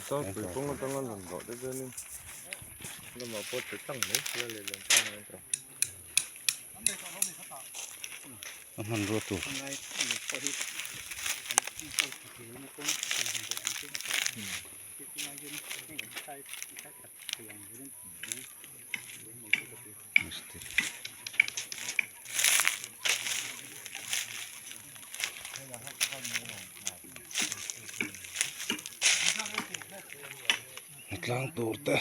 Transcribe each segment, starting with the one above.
Changpui kawng atanga rawn dawh te chuanin lamah pawh che tlang mai thei a lehlam tan a tawh. A hmanrua tur. Tlang tur te.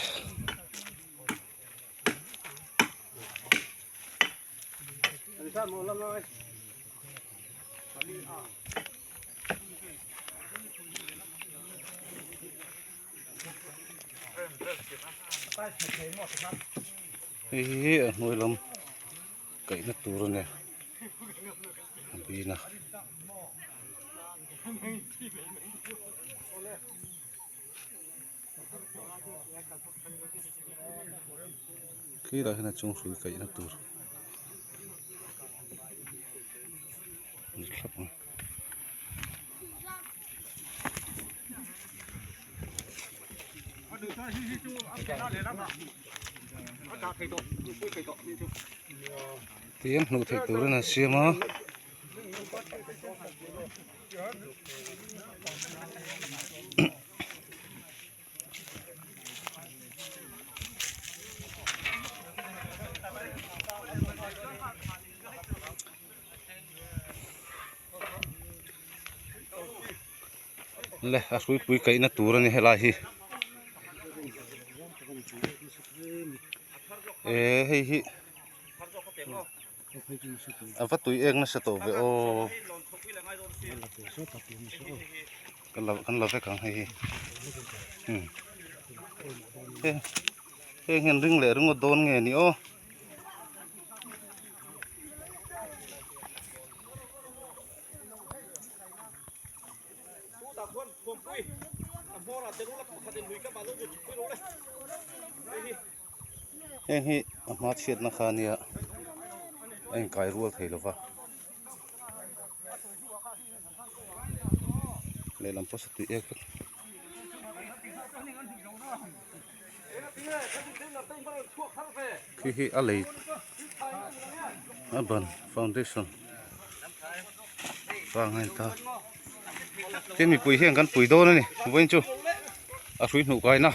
Hei hi a hnuai lam kaihna tur a ni a bin a. Khi lai hian a chung hrui kaihna tur a ni thlap ang. Tihian hmuh theih turin an siam a. Le a hruipui kaihna tur a ni helai hi eh hei hi a va tui ek nasa tawh ve aw kan la kan la vek ang hei hi umm heng heng hian ring leh ringawt dawn nge ni aw. Heng hi a hma chhiatna kha ania a inkai rual thei lova lehlam pawh saw tui ek vek. Khi hi a lei a ban foundation vang a ni ta tin mipui hian kan pui dawn a ni vawiin chu a hrui hnuh kaina.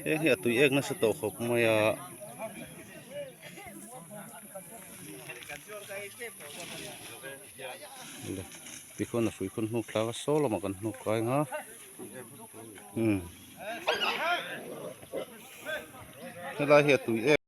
Heng hi a tui ek nasa tawh khawp mai a. Tikhuan a hrui khawn hnuk thlak a saw lamah kan hnuk kai ang a umm helai hi a tui ek.